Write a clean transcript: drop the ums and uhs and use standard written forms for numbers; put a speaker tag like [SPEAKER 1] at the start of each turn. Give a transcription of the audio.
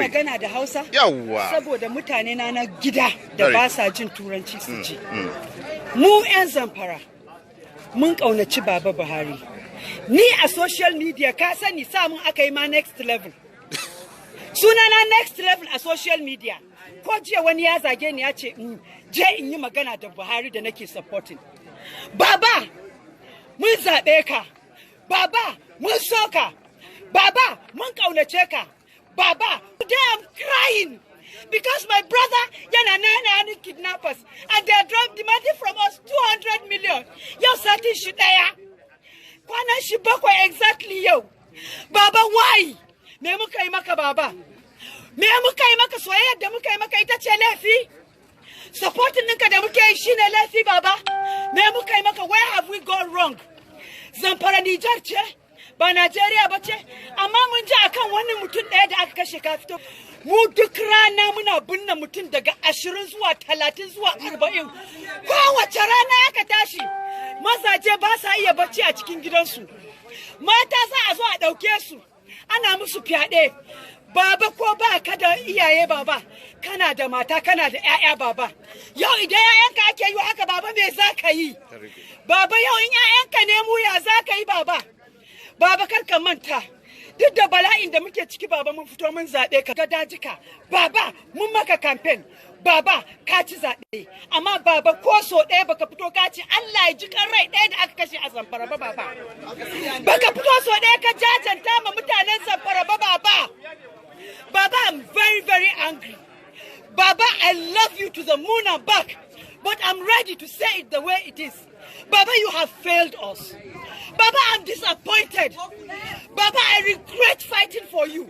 [SPEAKER 1] Magana da Hausa.
[SPEAKER 2] Yawwa.
[SPEAKER 1] Saboda mutane na gida da
[SPEAKER 2] Very
[SPEAKER 1] ba sa jin Turanci su ji. Mu 'yan Zamfara mun ƙaunaci Baba Buhari. Ni a social media, ka sani, samun aka yi ma Next Level. Sunana Next Level a social media. Ko jiya wani ya zage ni, ya ce in je in yi magana da Buhari da nake supporting. Baba, mun zaɓe ka. Baba, mun so ka. Baba, mun ƙaunace ka. Baba, today I'm crying because my brother yana nan hannun kidnappers and they are demanding from us 200 million. Yau satin shi ɗaya. Kwanan shi 7 exactly yau. Baba, why? Me muka yi maka, Baba? Me muka yi maka? Soyayyar da muka yi maka ita ce laifi? Supporting ɗinka da muke yi shine laifi, Baba? Me muka yi maka? Where have we gone wrong? Zamfara Nijar ce? Ba Najeriya ba ce? Amma mun ji akan wani mutum ɗaya da aka kashe ka fito. Mu duk rana muna binne mutum daga 20 zuwa 30 zuwa 40. Kowace rana aka tashi. Mazaje ba sa iya bacci a cikin gidansu. Mata za a zo a ɗauke su. Ana musu fyaɗe. Baba, ko ba ka da iyaye, Baba, kana da mata, kana da 'ya'ya, Baba. Yau idan 'ya'yanka ake yi haka, Baba, me za ka yi? Baba, yau in 'ya'yanka ne mu, ya za ka yi, Baba? Baba, kar ka manta. Duk da bala'in da muke ciki, Baba, mun fito mun zaɓe ka ga dajika. Baba, mun maka campaign. Baba, ka ci zaɓe. Amma Baba, ko so ɗaya baka fito ka ce Allah ya ji kan rai ɗaya da aka kashe a Zamfara ba, Baba. Baka fito so ɗaya ka jajanta ma mutanen Zamfara ba, Baba. Baba, I'm very, very angry. Baba, I love you to the moon and back, but I'm ready to say it the way it is. Baba, you have failed us. Baba, I'm disappointed. Baba, I regret fighting for you.